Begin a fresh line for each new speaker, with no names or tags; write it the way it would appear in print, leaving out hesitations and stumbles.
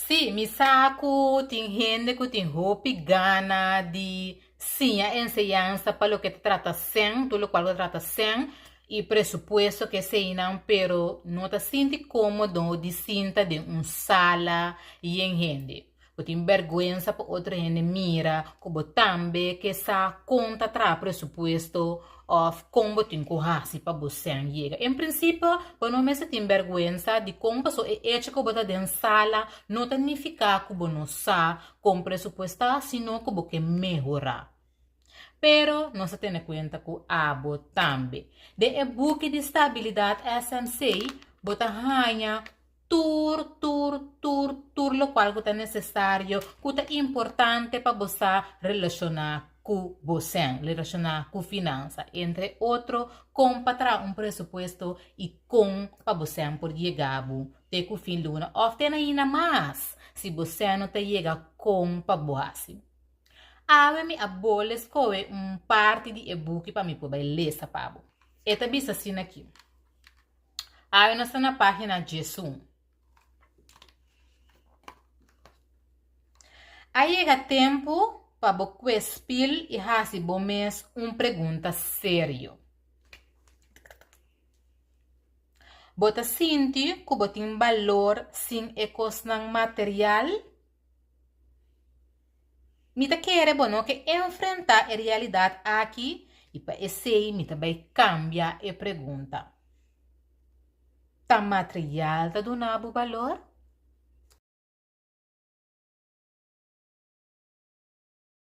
Sí, mi sa ku tin hende ku tin hopi gana di siña enseñansa pa loke ta trata sèn, tur lokual ku ta trata sèn i presupuesto ku eseinan, pero no ta sinti kómodo di sinta den un sala yen hende. Bo tin bèrgwensa pa otro hende mira ku bo tambe ke sa kon ta traha presupuesto òf kon bo tin ku hasi pa bo sèn yega. En prinsipio, bo no mester tin bèrgwensa dikon paso e echo ku bo ta den sala no ta nifiká ku bo no sa kon presupuestá sino ku bo ke mehorá. Pero nos ta tene kuenta ku abo tambe. Den e buki di stabilidat SMC bo ta haña Tur, tur, tur, tur lokual ku ta nesesario, ku ta importante pa bo sa relashoná ku bo sèn, relashoná ku finansa. Entre otro, kon pa traha un presupuesto i kon pa bo sèn por yega bo te ku fin luna òf te ainda mas si bo sèn no ta yega kon pa bo hasi. Awe mi a bole skohe un parti di e buki pa mi por bai lesa pa bo. E ta bisa asina aki. Awe nos ta na página 11. A yega tempu pa bo kue spil i hasi bo mes un pregunta serio. Bo ta sinti ku bo tin balor sin e kosnan material? Mi ta kere bo no ke enfrentá e realidat aki i pa esei mi ta bai kambia e pregunta. Ta material ta duna bo balor?